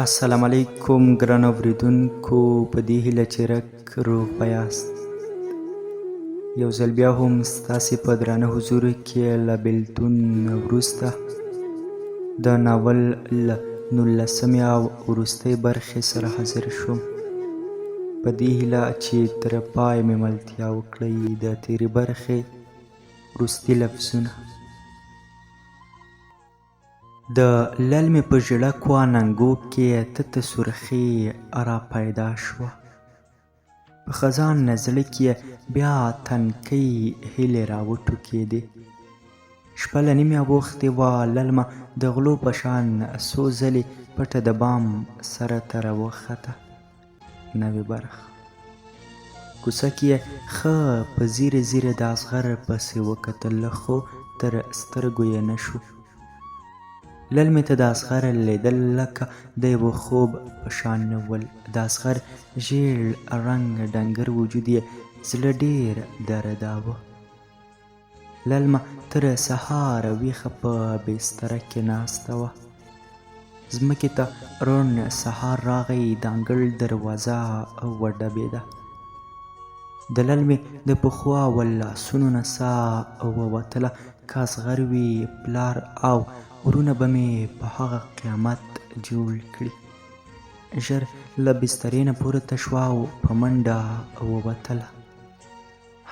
السلام علیکم ګران اوریدونکو، په دې هیله چې رک روغ به یاست. یو ځل بیا هم ستاسې په درانه حضور کې له بېلتون وروسته د ناول له نولسمې او وروستۍ برخې سره حاضر شوم، په دې هیله چې تر پای مې ملتیا وکړئ. د تېرې برخې وروستي لفظونه: د للمې په ژړکو اننګو کې تته سرخي را پیدا شوه. په خزان زړه کې یې بیا تنکۍ هیلې را وټوکېدې. شپه له نیمې اوښتې وه. للمه د غلو په شان څو ځلې پټه د بام سره ته راوخته. نوې برخه. کوڅه کې یې ښه په ځیر ځیر د اصغر پسې وکتل، خو تر سترګو یې نه شو. للمې ته د اصغر لیدل لکه د یوه خوب په شان ول. د اصغر ژېړ رنګ ډنګر وجود یې زړه ډېر درداوه. للمه تر سهاره ویښه په بستره کې ناسته وه. ځمکې ته روڼ سهار راغی، د انګړ دروازه وډبېده. د للمې د پښو او لاسونو نه ساه ووتله. که اصغر وي، پلار او ورونه به مې په هغه قیامت جوړ کړي. ژر له بسترې نه پورته شوه او په منډه ووتله.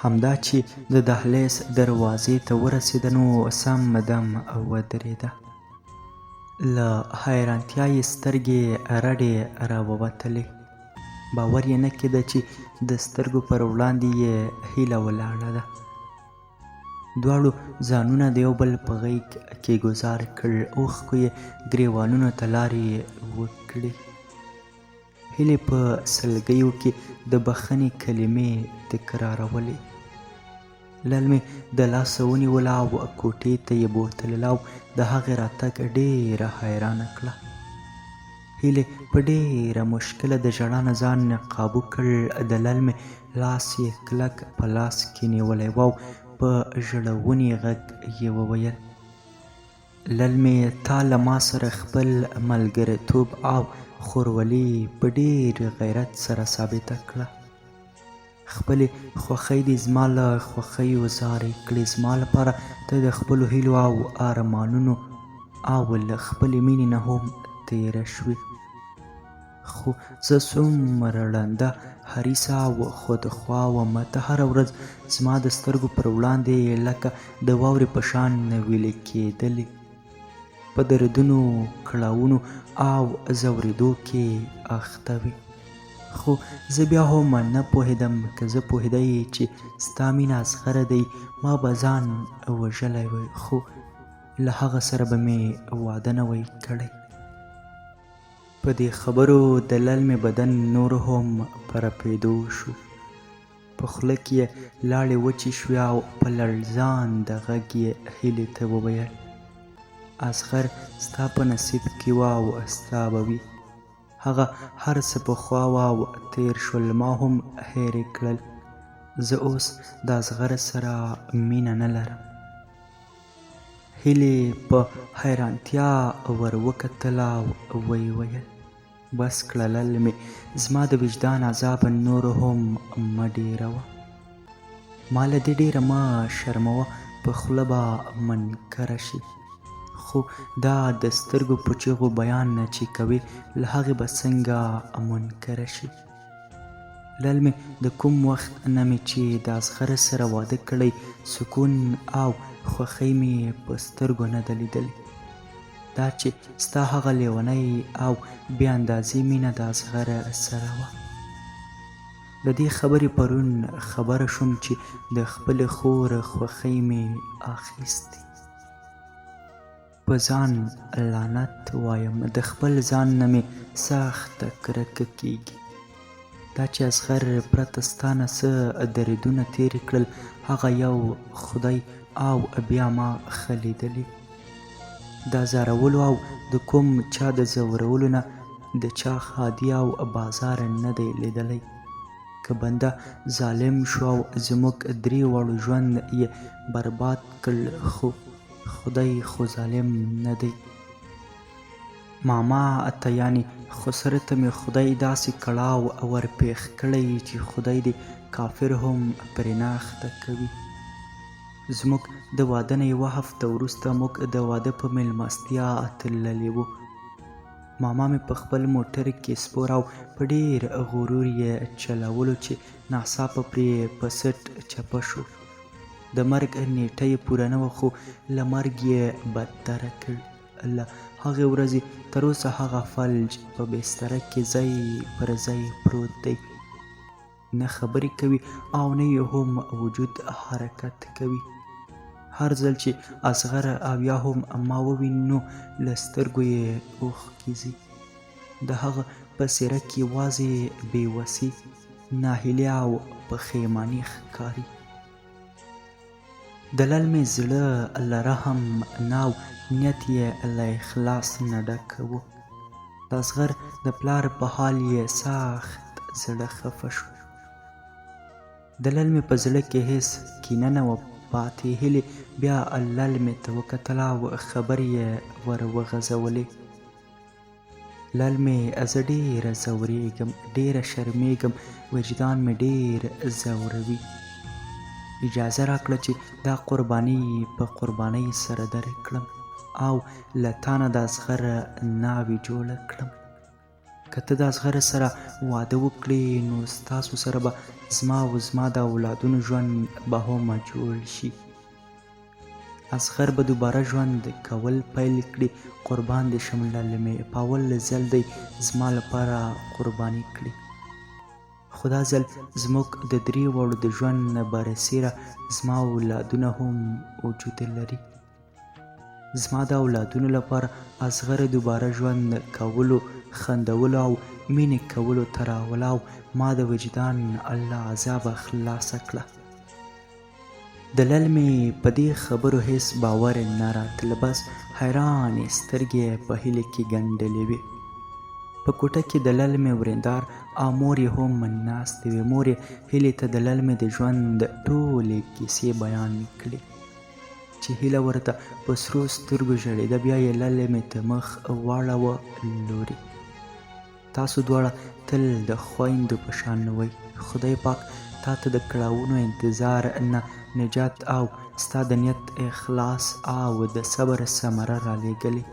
همدا چې د دهلېز دروازې ته ورسېده نو سم دم ودرېده. له حیرانتیا یې سترګې رډې راووتلې. باور یې نه کېده چې د سترګو پر وړاندې یې هیله ولاړه ده. دواړو ځانونه د یو بل په غېږ کې ګوزار کړل. اوښکو یې ګرېوانونو ته لارې وکړې. هیلې په سلګیو کې د بخښنې کلمې تکرارولې. للمې د لاسه ونیوله او کوټې ته یې بوتلله او د هغې راتګ ډېره حیرانه کړه. هیلې په ډېره مشکله د ژړا نه ځان قابو کړ. د للمې لاس یې کلک په لاس کې نیولی و او په ژړغوني غږ یې وویل: للمې، تا له ما سره خپل ملګرتوب او خورولي په ډېر غیرت سره ثابته کړه. خپلې خوښۍ دې زما له خوښیو زارې کړې. زما لپاره ته د خپلو هیلو او ارمانونو او له خپلې مینې نه هم تېره شوې. خو زه څومره ړنده، حریصه او خودخواه وم. ته هره ورځ زما د سترګو پر وړاندې لکه د واورې په شان ویلې کېدلې، په دردونو، کړاوونو او ځورېدو کې اخته وې. خو زه بیا هم نه پوهېدم. که زه پوهېدای چې ستا مینه اصغر دی، ما به ځان وژلی وای، خو له هغه سره به مې واده نه وای کړی. په دې خبرو د للمې بدن نور هم په رپېدو شو. په خوله کې یې لاړې وچې شوې او په لړزانده غږ یې هیلې ته وویل: اصغر ستا په نصیب کې و او ستا به وي. هغه هر څه پخوا وه او تېر شول، ما هم هېر کړل. زه اوس د اصغر سره مینه نه لرم. هیلې په حیرانتیا ور وکتل او ویې ویل: بس کړه للمې، زما د وجدان عذاب نور هم مه ډېروه. ما له دې ډېره مه شرموه، په خوله به منکره شې، خو دا د سترګو په چیغو بیان چې کوې، له هغې به څنګه منکره شې؟ للمې، د کوم وخت نه مې چې د اصغر سره واده کړی، سکون او خوښۍ مې په سترګو نه ده لیدلې. دا چې ستا هغه لیونۍ او بې اندازې مینه د اصغر سره وه، له دې خبرې پرون خبره شوم چې د خپلې خور خوښۍ مې اخیستې. په ځان لعنت وایم، د خپل ځان نه مې سخته کرکه کېږي. دا چې اصغر پرته ستا نه څه دردونه تېر کړل، هغه یو خدای او بیا ما ښه لیدلي. د ازارولو او د کوم چا د ځورولو نه د چا ښادي او بازار نه دی لیدلی. که بنده ظالم شو او زموږ درې واړو ژوند یې برباد کړ، خو خدای خو ظالم نه دی. ماما ته یعنې خسر ته مې خدای داسې کړاو ورپېښ کړی چې خدای دې کافر هم پرې نه اخته کوي. زموږ د واده نه یوه هفته وروسته موږ د واده په مېلمستیا تللي وو. ماما مې په خپل موټر کې سپور او په ډېر غرور یې چلولو چې ناڅاپه پرې په څټ چپه شو. د مرګ نېټه یې پوره نه وه خو له مرګ یې بدتره کړ. له هغې ورځې تر اوسه هغه فلج په بستره کې ځای پر ځای پروت دی. نه خبرې کوي او نه یې هم وجود حرکت کوي. هر ځل چې اصغر او یا هم ما وویني نو له سترګو یې اوښکې ځي. د هغه په څېره کې یوازې بې وسي، ناهیلي او پښیماني ښکاري. د للمې زړه له رحم نه او نیت یې له اخلاص نه ډک و. د اصغر د پلار په حال یې سخت زړه خفه شو. د للمې په زړه کې هېڅ کینه نه وه پاتې. هیلې بیا للمې ته وکتل او خبرې یې ور وغځولې. للمې زه ډېره ځورېږم، ډېره شرمېږم، وجدان مې ډېر ځوروي. اجازه راکړه چې دا قرباني په قربانۍ سره درکړم او له تانه د اصغر ناوې جوړه کړم. که ته د اصغر سره واده وکړې نو ستاسو سره به زما او زما د اولادونو ژوند به هم جوړ شي. اصغر به دوباره ژوند کول پیل کړي. قربان دې شم للمې، په اول ځل دی زما لپاره قرباني کړي. خو دا ځل زموږ د درې واړو د ژوند نه برسېره زما اولادونه هم وجود لري. زما د اولادونو لپاره اصغر دوباره ژوند کولو، خندولو او مینې کولو ته راوله او ما د وجدان له عذابه خلاصه کړه. د للمې په دې خبرو هېڅ باور نه راتله، بس حیرانې سترګې یې په هیلې کې ګنډلې وې. په کوټه کې د للمې وریندار او مور یې هم ناستې وې. مور یې هیلې ته د للمې د ژوند ټولې کیسې بیان کړې چې هیله ورته په سرو سترګو ژړېده. بیا یې للمې ته مخ واړاوه، لورې تاسو دواړه تل د خویندو په شان وئ. خدای پاک تا ته د کړاوونو انتظار نه نجات او ستا د نیت اخلاص او د صبر ثمره رالیږلې.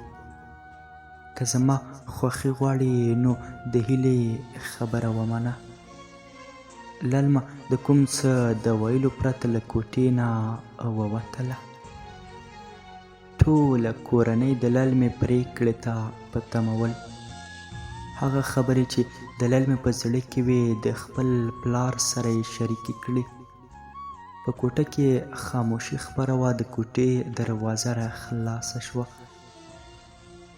که زما خوښي غواړې نو د هیلې خبره ومنه. للمه د کوم څه د ویلو پرته له کوټې نه ووتله. ټوله کورنۍ د للمې پرېکړې ته په تمه ول. هغه خبرې چې د للمې په زړه کې وې د خپل پلار سره یې شریکې کړې. په کوټه کې خاموشي خپره وه، د کوټې دروازه را خلاصه شوه.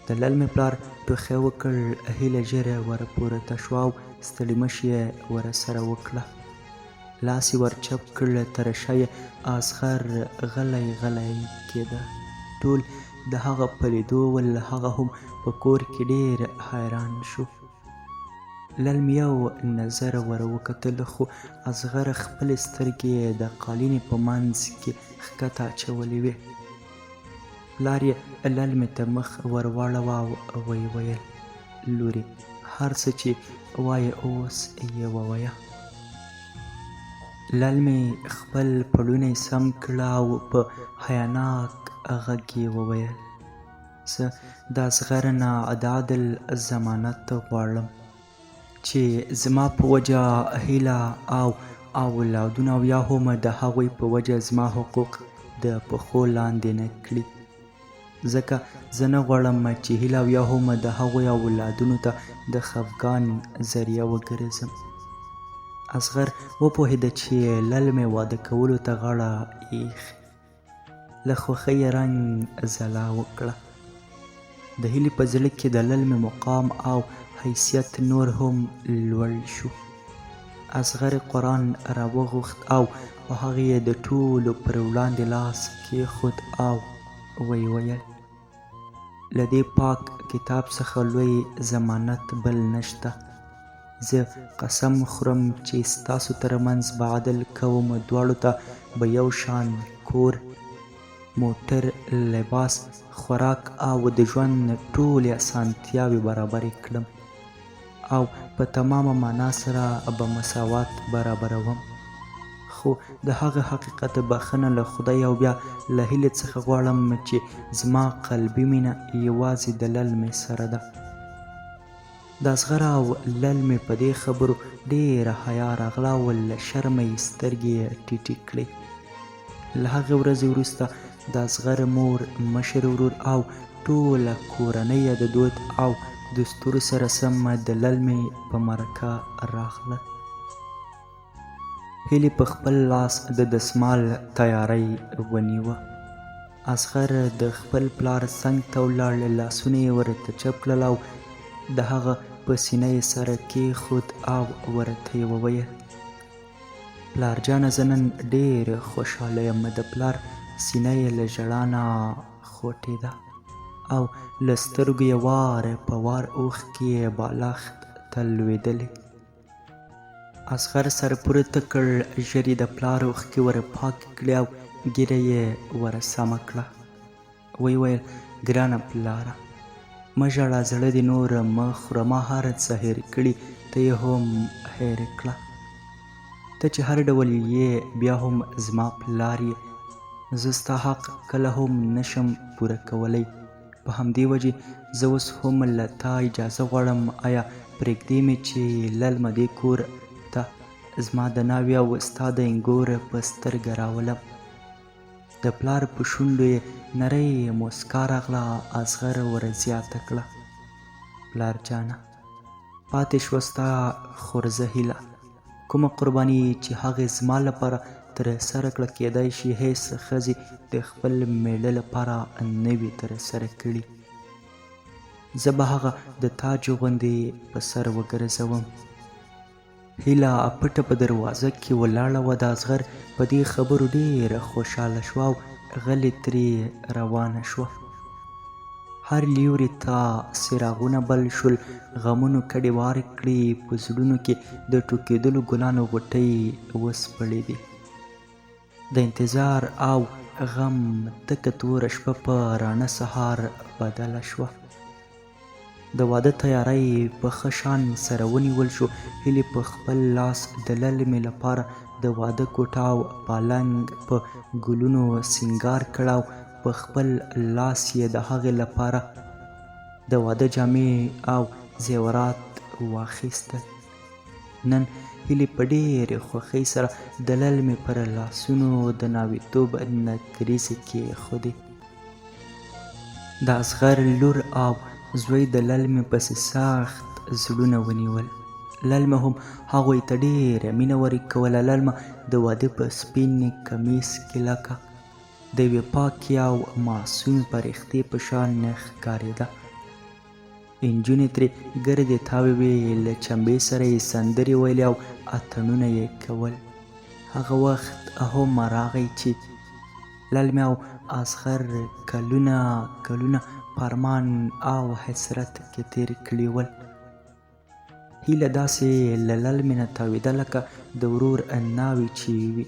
د للمې پلار ټوخی وکړ، هیله ژر ورپورته شوه او ستړي مشي یې ورسره وکړه. لاس یې ورچپ کړ، تر شا یې اصغر غلی غلی کېده. ټول د هغه په لیدو ول، هغه هم په کور کې ډېر حیران شو. للمې یو نظر ور وکتل، خو اصغر خپلې سترګې د قالینې په منځ کې ښکته اچولې وې. پلار یې للمې ته مخ ور واړاوه او ویې ویل، لورې هر څه چې وایې اوس یې ووایه. للمې خپل پړونی سم کړ او په حیاناک غږ یې وویل، زه د اصغر نه د عدل ضمانت غواړم چې زما په وجه هیله او اولادونه او یا هم د هغوی په وجه زما حقوق د پښو لاندې نه کړي، ځکه زه نه غواړم چې هیله او یا هم د هغوی اولادونو ته د خفګان ذریعه وګرځم. اصغر وپوهېده چې للمې واده کولو ته غاړه ایښې. له خوښۍ یې رنګ ځلا وکړه. د هیلې په زړه کې د للمې مقام او حیثیت نور هم لوړ شو. اصغر قرآن راوغوښت او په هغې یې د ټولو پر وړاندې لاس کېښود او ویې ویل، له دې پاک کتاب څخه لوی ضمانت بل نشته. زه قسم خورم چې ستاسو ترمنځ به عدل کوم، دواړو ته به یو شان کور، موټر، لباس، خوراک او د ژوند ټولې اسانتیاوې برابرې کړم او په تمامه معنا سره به مساوات برابروم. خو د هغه حقیقت بخښنه له خدای او بیا له هیلې څخه غواړم چې زما قلبي مینه یوازې د للمې سره ده. د اصغر او للمې په دې خبرو ډېره حیا راغله او له شرمه یې سترګې ټیټې کړې. له هغې ورځې وروسته د اصغر مور، مشر ورور او ټوله کورنۍ یې د دود او دستور سره سم د للمې په مرکه راغله. هیلې په خپل لاس د دسمال تیاری ونیوه. اصغر د خپل پلار څنګ ته ولاړ، لاسونه یې ورته چپ کړل او د هغه په سینه یې سر کېښود او ورته یې وویل: پلار جانه زه نن ډېر خوشحاله یم. د پلار سینه یې له ژړا نه خوټېده او له سترګو یې وار په وار اوښکې بالښت ته لوېدلې. اصغر سر پورته کړ، ژر یې د پلار اوښکې ور پاکې کړې او ږیره یې ور سمه کړه. ویې ویل: ګرانه پلاره! مه ژاړه، زړه دې نور مه خوره، ما هر څه هېر کړي، ته یې هم هېر کړه. ته چې هر ډول یې بیا هم زما پلار یې، زه ستا حق کله هم نه شم پوره کولی. په همدې وجې زه اوس هم له تا اجازه غواړم، ایا پرېږدې مې چې للمه دې کور ته زما د ناوې او ستا د اینګور په سترګه راولم؟ د پلار په شونډو یې نرۍ موسکا راغله، اصغر ور زیاته کړه: پلار جانه! پاتې شوه ستا خورزه هیله، کومه قرباني چې هغې زما لپاره تر سره کړه کېدای شي هېڅ ښځې د خپل مېړه لپاره نه وي تر سره کړي. زه به هغه د تاج غوندې په سر وګرځوم. هیله پټه په دروازه کې ولاړه وه. د اصغر په دې خبرو ډېره خوشحاله شوه او غلې ترې روانه شوه. هر لوري ته څراغونه بل شول، غمونو کډې بار کړې، په زړونو کې د ټوکېدلو ګلانو غوټۍ وسپړېدې. د انتظار او غم تکه توره شپه په راڼه سهار بدله شوه. د واده تیاری په ښه شان سره ونیول شو. هیلې په خپل لاس د للمې لپاره د واده کوټه او پالنګ په ګلونو سینګار کړ او په خپل لاس یې د هغې لپاره د واده جامې او زیورات واخیستل. نن هیلې په ډېرې خوښۍ سره د للمې پر لاسونو د ناویتوب نکریزې کېښودې. د اصغر لور او زوی د للمې پسې سخت زړونه ونیول. للمه هم هغوی ته ډېره مینه ورکوله. للمه د واده په سپین کمیس کې لکه د یوې پاکې او معصومې پرښتې په شان ښکارېده. انجونې ترې ګردې تاوې وې، له چمبې سره یې سندرې ویلې او اتڼونه یې کول. هغه وخت هم راغی چې للمې او اصغر کلونه کلونه په ارمان او حسرت کې تېر کړي ول. هیله داسې له للمې نه تاوېده لکه د ورور ناوې چې وي.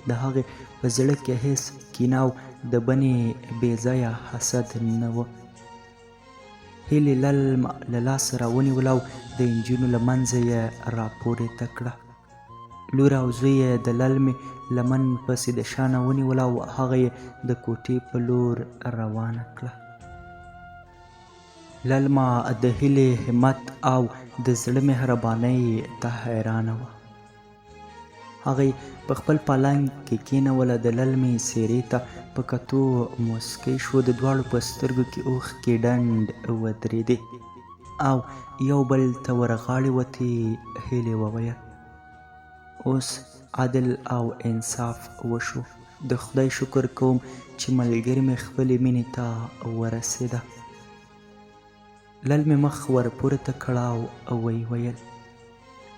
د هغې په زړه کې هېڅ کینه او د بنې بې ځایه حسد نه و. هیلې للمه له لاسه راونیوله او د انجونو له منځه یې راپورته کړه. لور او زوی یې د للمې لمن پسې د شا نه ونیوله او هغه یې د کوټې په لور روانه کړه. للمه د هیلې همت او د زړه مهربانۍ ته حیرانه وه. هغه یې په خپل پالنګ کې کېنوله، د للمې څېرې ته په کتو موسکۍ شو، د دواړو په سترګو کې اوښکې ډنډ ودرېدې او یو بل ته ورغاړې وتې. هیلې وویل: اوس عدل او انصاف وشو، د خدای شکر کوم چې ملګرې مې خپلې مینې ته ورسېده. للمې مخ ورپورته کړ او ویې ویل: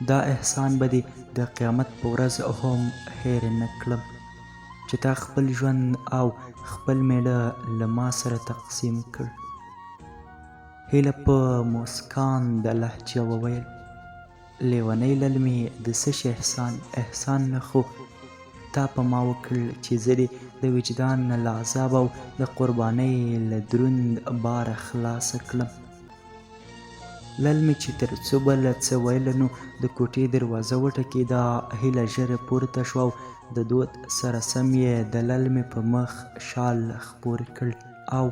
دا احسان به دې د قیامت په ورځ هم هېر نه کړم چې تا خپل ژوند او خپل مېړه له ما سره تقسیم کړ. هیله په موسکانده لهجه وویل: لیونۍ للمې د څه شي احسان؟ احسان نه خو تا په ما وکړ چې زه دې د وجدان له عذاب او د قربانۍ له دروند باره خلاصه کړم. للمې چې تر څو بل څه ویل نو د کوټې دروازه وټکېده. هیله ژر پورته شوه او د دود سره سم یې د للمې په مخ شال خپور کړ او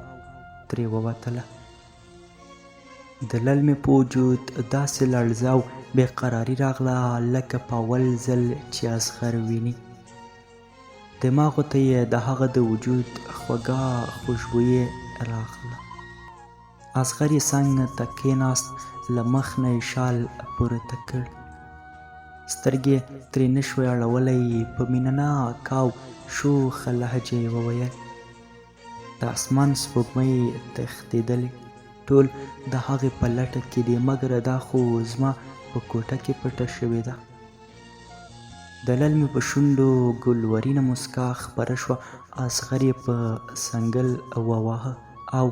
ترې ووتله. د للمې په وجود داسې لړزه او بې قراري راغله لکه په اول ځل چې اصغر ویني. دماغو ته یې د هغه د وجود خوږه خوشبویي راغله. اصغر یې څنګ ته کېناست، له مخ نه یې شال پورته کړ. سترګې یې ترې نه شوای اړولی، په مینه ناکه او شوخه لهجه یې وویل: د اسمان سپوږمۍ تښتېدلې، ټول د هغې په لټه کې دي، مګر دا خو زما په کوټه کې پټه شوې ده. د للمې په شونډو ګلورینه موسکا خپره شوه، اصغر یې په څنګل وواهه او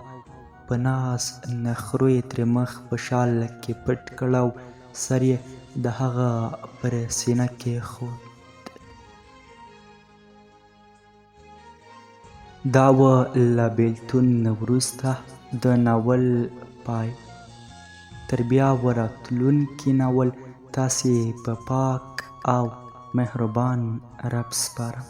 په ناز نخرو یې ترې مخ په شال کې پټ کړ او سر یې د هغه پر سینه کېښود. دا وه له بېلتون نه وروسته د ناول پای. تر بیا وراتلونکي ناول تاسې په پاک او مهربان رب سپارم.